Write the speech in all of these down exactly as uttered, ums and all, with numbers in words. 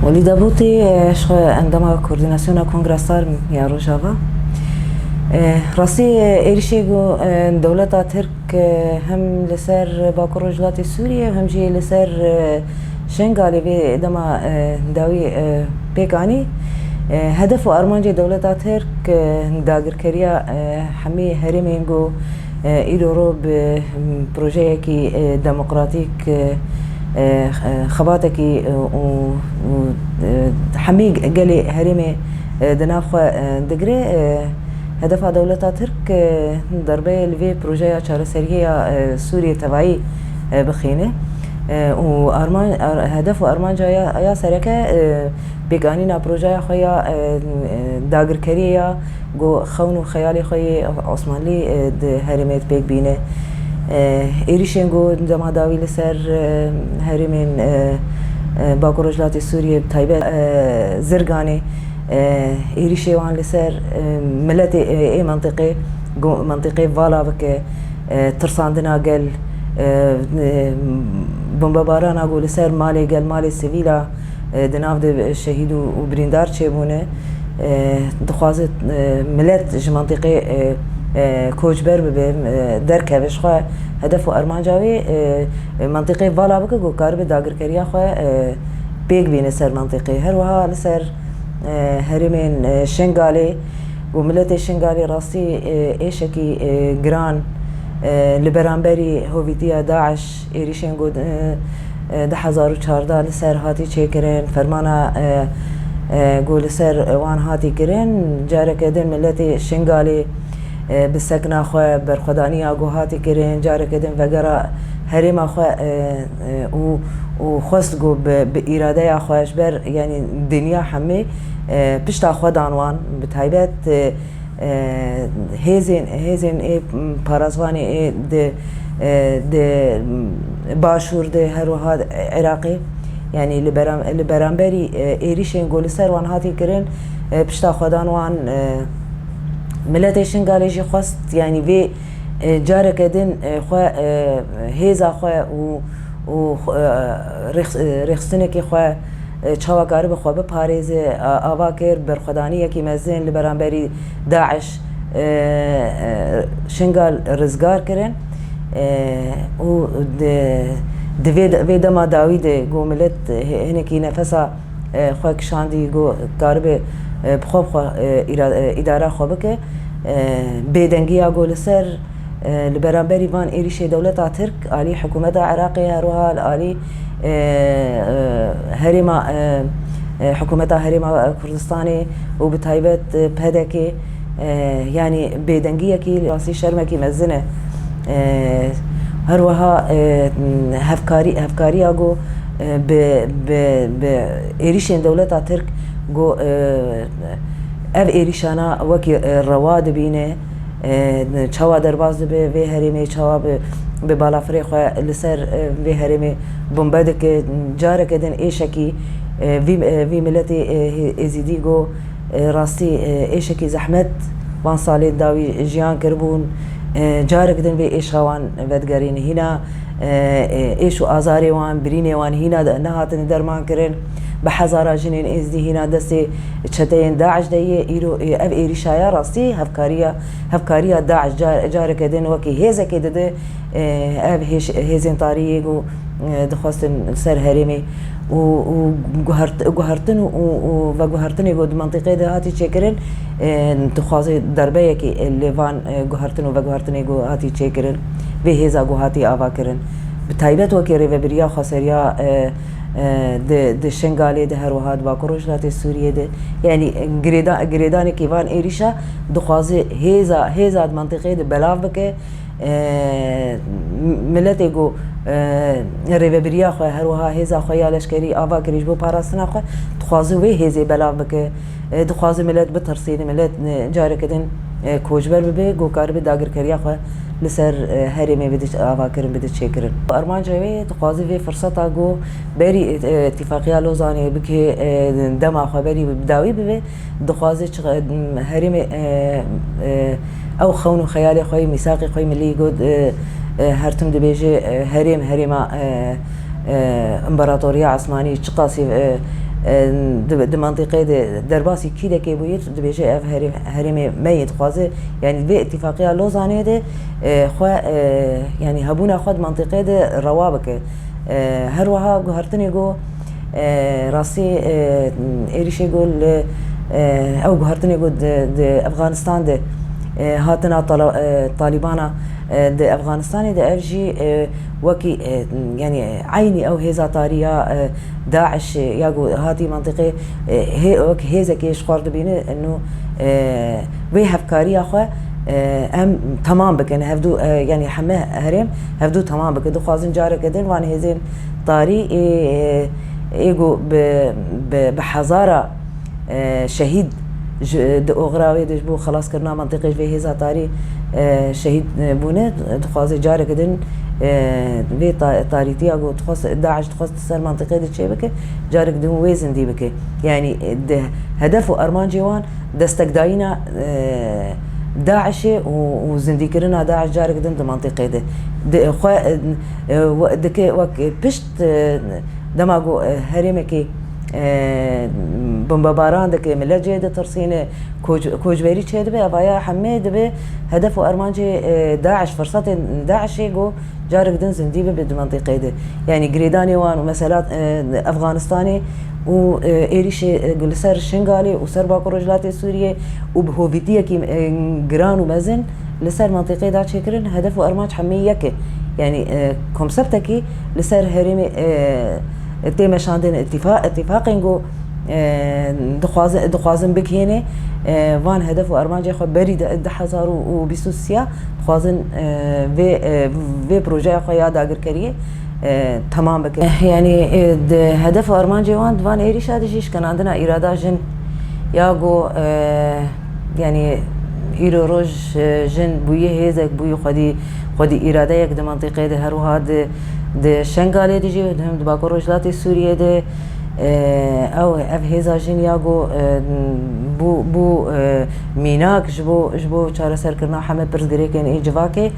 Walîda Bûtî, e, ji xwe endama Koordînasyona Kongra Sar ya Rojava. E, rastî, e, êrişê ku, e, dewleta Tirk, e, hem li ser Bakur Rojhilatê Sûriyê, hem jî li ser, e, Şengalê vê dema, e, dawî, e, pêk anî. E, hedef û armancê dewleta Tirk, e, dagirkeriya, e, hemî herêmên ku, e, îro ro bi, m, projeyekî, e, demokratîk, e, e, xebatekî, e, û, û, e, hemî gelê herêmê, e, di nav xwe, e, digire. E, hedefa dewleta Tirk, e, derbeyê li vê projeya çareseriyê ya, e, Sûriyê tevayî, e, bixîne. E, û arman-, ar-, hedef û armanca ya, ya sereke, e, pêkanîna projeya xwe ya, e, e, dagirkeriyê ya ku xewn û xeyalê xwe yê Osmanlî, e, di herêmê pêk bîne. E, êrîşên ku dema dawî li ser, e, herêmên, e, e, Bakur Rojhilatê Sûriyê, bi taybet, e, Zirganê, e, êrîşê wan li ser, e, miletê, e, ê mentiqê, ku mentiqê vala bike, e, tirsandina gel, e, e, bombebarana ku li ser malê gel, malê sivîla, e, di nav de şehîd û, û birîndar çêbûne. E, dixwaze, e, milet ji mentiqê, e, e, koçber bibe, e, derkeve, ji xwe hedef û armanca wê, e, e, mentiqê vala bike ku karibe dagirkeriya xwe, e, pêk bîne ser mentiqê. Her wiha li ser, e, herêmên, e, Şengalê û miletê Şengalê rastî, e, êşekî, e, giran, e, li beramberî hovîtiya DAIŞ, êrîşên ku, e, e, du hezar û çardeh li ser hatî çêkirin, fermana, e, e, ku li ser wan hatî kirin, careke din miletê Şingalê, e, bi sekna xwe, berxwedaniya ku hatî kirin, careke din vegera herêma xwe, e, e, û, û xwest ku bi, bi îradeya xwe ji ber, yanî dinya hemî, e, pişta xwe dan wan, bi taybet, e, e, hêzên, hêzên ê, m, parasvanê ê di, e, di, m, başûr de her wiha Iraqê, yanî li beram-, li beramberî, e, êrîşên ku li ser wan hatî kirin, e, pişta xwedan wan, e, miletê Şingalê jî xwest, yanî vê, e, careke din, e, xwe, e, hêza xwe û, û, e, rêx-, e, rêxistinekê xwe e, çawa karibe xwe biparêze, a-, ava kir, berxwedaniyekî mezin li beramberî DAIŞ, e, e, Şingal rizgar kirin, e, û di, di vê de, vê dema dawî de ku milet hi-, hinekî nefesa, e, xwe kişandî, ku karibe, e, bi xwe bi xwe, e, îra-, e, îdara xwe bike, e, bêdengiya ku li ser, e, li beramberî van êrîşê dewleta Tirk, alî hikûmeta Iraqê, her wiha li alî, e, e, herêma, e, e, hikûmeta Herêma Kurdistanê û bi taybet, e, P D K, e, yanî bêdengiyekî rastî şermekî mezin e. E, her wiha, e, hevkarî-, hevkariya ku, e, bi, bi, bi êrîşên dewleta Tirk ku, e, ev êrîşana wekî, e, rewa dibîne, e, çawa derbas dibe vê herêmê, çawa bi, bi balafirê xwe li ser, e, vê herêmê bombe dike, careke din êşekî, e, vî, e, vî miletê, e, hê-, êzîdî ku, e, rastî, e, êşekî zehmet van salên dawî jiyan kiribûn, e, carek din vê êşa wan vedigerîne. Hîna, e, e, êş û azarê wan, birînê wan hîna de, nehatine derman kirin. Bi hezara jinên êzdî hîna destê çeteyên DAIŞ de ye. Îro, e, ev êrîşa ya rastî hevkariya, hevkariya DAIŞ car-, careke din wekî hêzekê dide, e, ev hêş-, hêzên tarî yê ku, e, dixwestin li ser herêmê û, û guhert-, guhertin û, û, û veguhertinê ku di mentiqê de hatî çêkirin, e, dixwaze derbeyekî li van, e, guhertin û veguhertinê ku hatî çêkirin, vê hêza ku hatî ava kirin. Bi taybet wekî rêvebiriya xweseriya, e, e, di, di Şingalê de, her wiha di Bakur Rojhilatê Sûriyê de, yanî girêda-, girêdanekî van êrîşa dixwaze hêza, hêza di mentiqê de belav bike, e, m-, miletê ku, e, rêvebiriya xwe, her wiha hêza xwe ya leşkerî ava kirî ji bo parastina xwe, dixwaze wê hêzê belav bike. E, dixwaze milet bitirsîne, milet, e, careke din, e, koçber bibe, ku karibe dagirkeriya xwe li ser, e, herêmê bide ç-, ava kirin, bide çêkirin. Armanca wê dixwaze vê firseta ku berî, e, Îtîfaqiya Lozanê bike, e, dema xwe berî bi dawî bibe, dixwaze çi-, herêmê, e, e, ew xewn û xeyalê xwe yê, mîsaqê xwe yê milî got, e, e, her tim dibêje, e, herêm, herêma, e, e, împaratoriya Esmanî çiqasî, e, E, di, di mantîqê de derbasî kî de kê bûyî, dibêje ev herê-, herêmê me yê dixwaze, yanî vê îtîfaqiya Lozanê de, e, xwe, e, yanî hebûna xwe di mantîqê de rewa bike. E, her wiha guhertinê ku, e, rastî, e, êrîşê ku li, e, ew guhertinê ku di, di Efxanistan de, e, hatina Tala-, e, Talîbana, e, di Efxanistanê de ev jî, e, wekî, e, yanî eynî ew hêza tarî ya, e, DAIŞ ya ku hatî mantîqê, e, hê-, wek hêzekê ji xwe re dibîne, eno, e, vê hevkariya xwe, e, em temam bikin. Hevdû, e, yanî heme herêm hevdû temam bikin. Dixwazin careke din van hêzên tarî ê, ê, ê ku bi, bi, bi hezara, e, şehîd ji, di oxira wê de ji bo xelaskirina mantîqê ji vê hêza tarî, e, şehîd, e, bûne, dixwaze careke din, e, vê ta-, tarîtiya ku dixwest, DAIŞ dixwest di ser mantîqê de çêbike, carek din wê zindî bike. Yanî, e, di hedef û armancê wan destekdayîna, e, DAIŞê û, û zindîkirina DAIŞ carek din di mantîqê de. Di xwe, e, e, we-, dike wek pişt, e, dema ku, e, herêmekê, e, bombebaran dike, millet jê ditirsîne, koç-, koçberî çêdibe, evaya hemê dibe hedef û armancê, e, DAIŞ, firsatên DAIŞê ku carek din zindî bibe di mantîqê de. Yanî girêdanê wan û mesela, e, Efxanistanê û, e, êrîşê, e, li ser Şingalê û ser Bakur Rojhilatê Sûriyê û bi hovîtiyekî, e, giran û mezin li ser mantîqê da çêkirin, hedef û armanc hemî yek e. Yanî, e, konseptekî li ser herêmê, e, tê meşandin, îtîfa-, îtîfaqên ku, e, dixwazi-, dixwazin bigihêne, e, van hedef û armancê xwe berî de, du hezar û bîst û sê dixwazin, e, vê, e, vê projeya xwe ya dagirkeriyê, e, temam bikin. Eh, yanî, e, di hedef û armancê wan di van êrîşa de jî şikenandina îrada jin ya ku, e, yanî îro roj, e, jin bûyî hêzek, bûyî xwedî, xwedî îradeyek di mantîqê de, her wiha di, di Şengalê de jî, hem di Bakur Rojhilatê Sûriyê de, e, ew, ev hêza jin ya ku, e, bû, bû, e, mînak ji bo, ji bo çareserkirina heme pirsgirêkên ê civakê,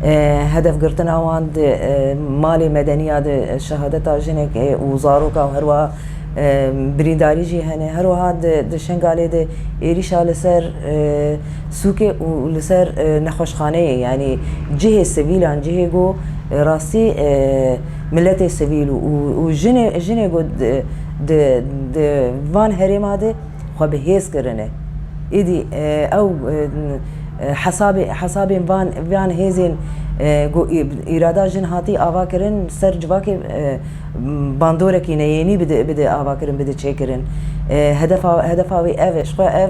e, hedefgirtina wan di, e, malê medeniya de şehadeta jinekê û zaroka û her wiha, e, birîndarî jî hene. Her wiha di, di Şengalê de êrîşa li ser, e, sûkê û li ser, e, nexweşxaneyê, yanî cihê sivîlan, cihê ku, e, rastî, e, miletê sivîl û, û, û jinê, jinê ku di, di, di van herêma de xwe bi hêz kirine. Êdî, e, ew, e, e, hesabê, hesabên van, van hêzên, e, ku î-, îrada jin hatî ava kirin ser civakê, e, bandorekî neyênî bide, bide ava kirin, bide çêkirin. E, hedefa, hedefa wê ev e, ji xwe ev,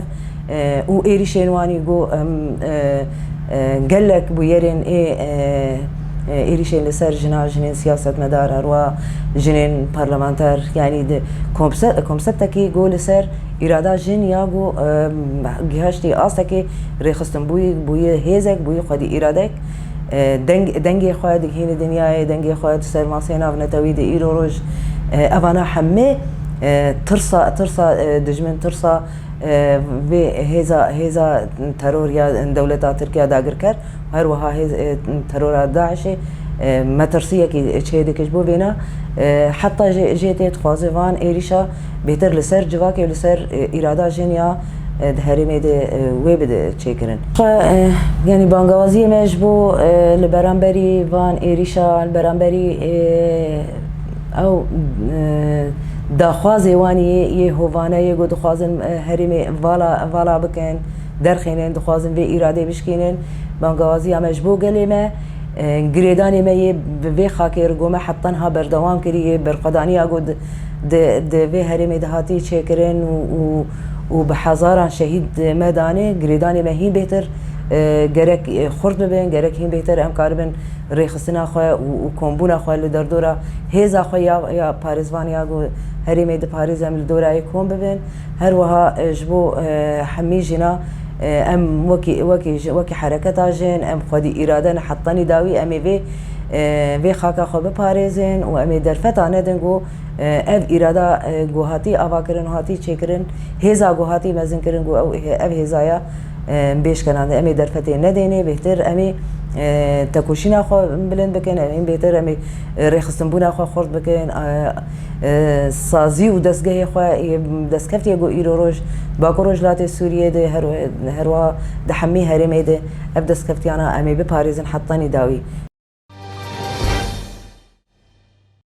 e, û êrîşên wanî ku em, e, e, gelek bûyerên ê, e, e, êrîşên li ser jina, jinên siyasetmedar, herwa jinên parlamenter, yanî di komse-, konseptekî ku li ser îrada jin ya ku, e, gihaştî astekê rêxistin bûyî, bûyî hêzek, bûyî xwedî îradek, e, deng-, dengê xwe digihîne dinyayê, dengê xwe di ser maseyê navnetewî de îro roj, e, evana hemê, e, tirsa, tirsa, e, dijmin, tirsa, e, vê hêza, hêza teror ya dewleta Tirk ya dagirker, her wiha hêz, e, terora DAIŞê, e, metirsiyekî çê dike. Ji bo vêna, e, heta jê, jê tê dixwaze van êrîşa bêtir li ser civakê, li ser, e, îrada jin ya, e, di herêmê de, e, wê bide çêkirin. Xwe, e, yanî bangawaziyê me ji bo, e, li beramberî van êrîşa, li beramberî, e, ew, e, daxwazê wan yê, yê hovane yê ku dixwazin, e, herêmê vala, vala bikin, derxînin, dixwazin vê îradê bişkînin. Bangawaziya me ji bo gelê me, e, girêdanê me yê bi vê xakê re ku me heta niha berdewam kiriye, berxwedaniya ku di, di, di vê herêmê de hatî çêkirin û, û, û bi hezaran şehîd me dane, girêdanê me hîn bêhtir, e, gerek, e, xurt bibin, gerek hîn bêhtir em karibin rêxistina xwe û, û kombûna xwe li derdora hêza xwe ya, ya parêzvan ya ku herêmê diparêze em li dora yê kom bibin. Her wiha, e, ji bo, e, hemî jina, e, em wekî, wekî ji, wekî hereketa jin, em xwedî îrade ne hetanî dawî, em ê vê, e, vê xaka xwe biparêzin û em ê derfeta nedin ku, e, ev îrada, e, ku hatî avakirin û hatî çêkirin, hêza ku hatî mezinkirin ku ew, ev hêzaya, e, bêşkenandin. Em ê derfetê nedênê, bêhtir em ê, e, tekoşîna xwe bilind bikin, em ên bêtir em ê, e, rêxistinbûna xwe xurt bikin, e, e, sazî û destgehê xwe, e, destkeftiyê ku îro roj Bakur Rojhilatê Sûriyê de, her, herwa di hemî herêmê de ev destkeftiyana em ê biparêzin heta nî dawî.